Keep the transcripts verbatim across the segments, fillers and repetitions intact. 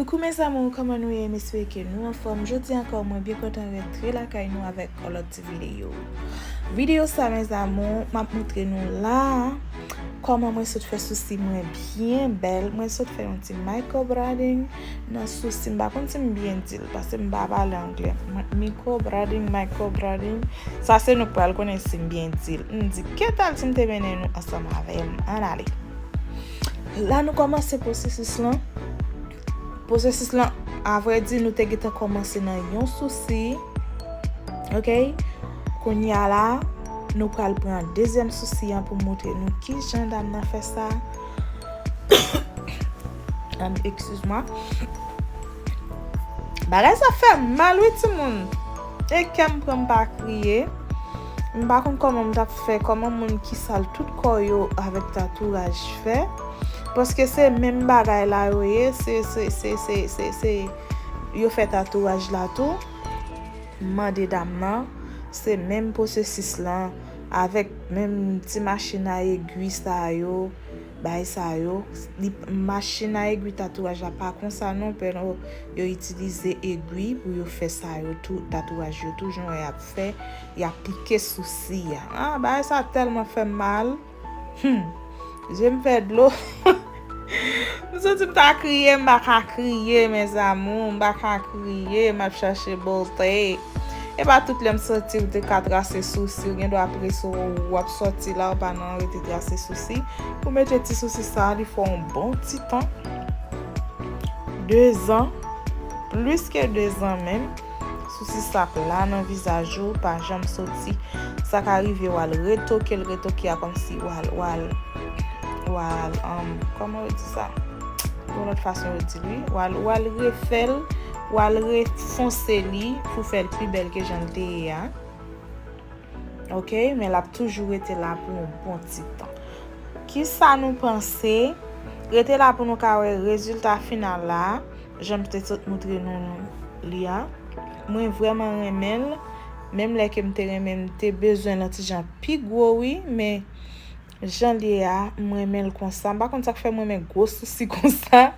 Coucou mes amours, kòman nou ye? M espere ke nou anfòm. Jodi ankò, mwen byen kontan rantre lakay nou avèk yon lòt ti videyo. Videyo sa, mes amours, m ap montre nou la kòman mwen sot fè sousi mwen byen bèl. Mwen sot fè yon ti microblading nan sousi. M pa konn si m byen di l, paske m pa pale anglè. Mwen, microblading, microblading. Sa se nou k pral konnen si m byen di l. M di, "Ke tal si m te mennen nou ansanm avè m?" Ann ale. La, nou kòmanse pwosesis lan. Pwosesis lan, avrèdi, nou te gentan kòmanse nan yon sousi. Ok? Kounye a la, nou pral pran dezyèm sousi an pou montre nou ki jan dam nan fè sa. Am, excuse-moi. Bagay sa fè mal, wi, timoun. E kè m pran m pa kriye. M pa konn kòman m t ap fè, kòman moun ki sal tout kò yo avèk tatouraj fè. Paske se menm bagay la yo ye, se, se, se, se, se, se, yo fè tatouraj la tou. M mande dam nan, se menm pwosesis lan, avèk menm ti machin a egwi sa yo, bay sa yo. Li, machin a egwi tatouraj la pa konsa non, pero yo itilize egwi pou yo fè sa yo tou, tatouraj yo tou, jan w wè y ap fè, y ap pike sousi a. Ah, bagay sa tèlman fè m mal. Hmm. Je m fè dlo. M santi m ta kriye, m pa ka kriye, mes amours, m pa ka kriye, m ap chache bote. E pa tout lè m santi w te ka trase sousi, w gen dwa prese w, w ap sòti la, w pa nan rete trase sousi. Pou mete ti sousi sa, li fè yon bon ti tan. De zan, plis ke de zan menm. Sousi sa ap la nan vizaj ou, pa janm soti. Sa ka rive w al retoke l, retoke a kòmsi w al, w al, w al, um, kòman yo di sa? Yon lòt fason yo di l, wi. W al, w al refè l, w al refonse li pou fè l pi bèl ke jan l te ye a. Ok, men l ap toujou rete la pou yon bon ti tan. Kisa nou panse? Rete la pou nou ka wè rezilta final la, jan m te sot montre nou li a. Mwen vrèman renmen l, menm lè ke m te renmen, m te bezwen l yon ti jan pi gwo, wi, men jan l ye a, m renmen l konsa. M pa konn sa k fè m renmen gwo sousi konsa,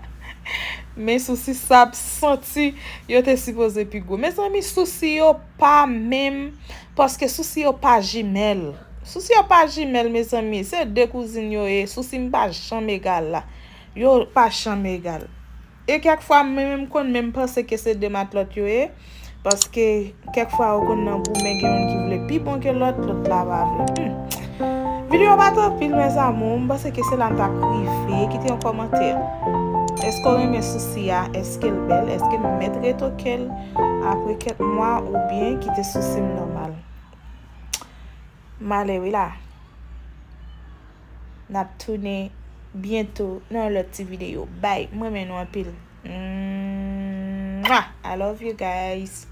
men sousi sa ap santi yo te sipoze pi gwo. Mezanmi, sousi yo pa menm, paske sousi yo pa jimèl. Sousi yo pa jimèl, mezanmi. Se de kouzin yo ye. Sousi m pa janm egal la. Yo pa janm egal. E kèk fwa, mwen menm konn menm panse ke se de matlòt yo ye. Paske kèk fwa, yo konn nan goumen, gen youn ki vle pi bon ke lòt, lòt la pa vle. Hmm. Videyo pa t anpil, mes amours. M panse ke se la m t ap rive. Kite yon kòmantè. Èske w renmen sousi a? Èske l bèl? Èske m mèt retoke l apre kèk mwa oubyen kite sousi m nòmal? M ale wi la. N ap tounen byento nan yon lòt ti videyo. Bye. Mwen renmen nou anpil. Mwah! I love you guys.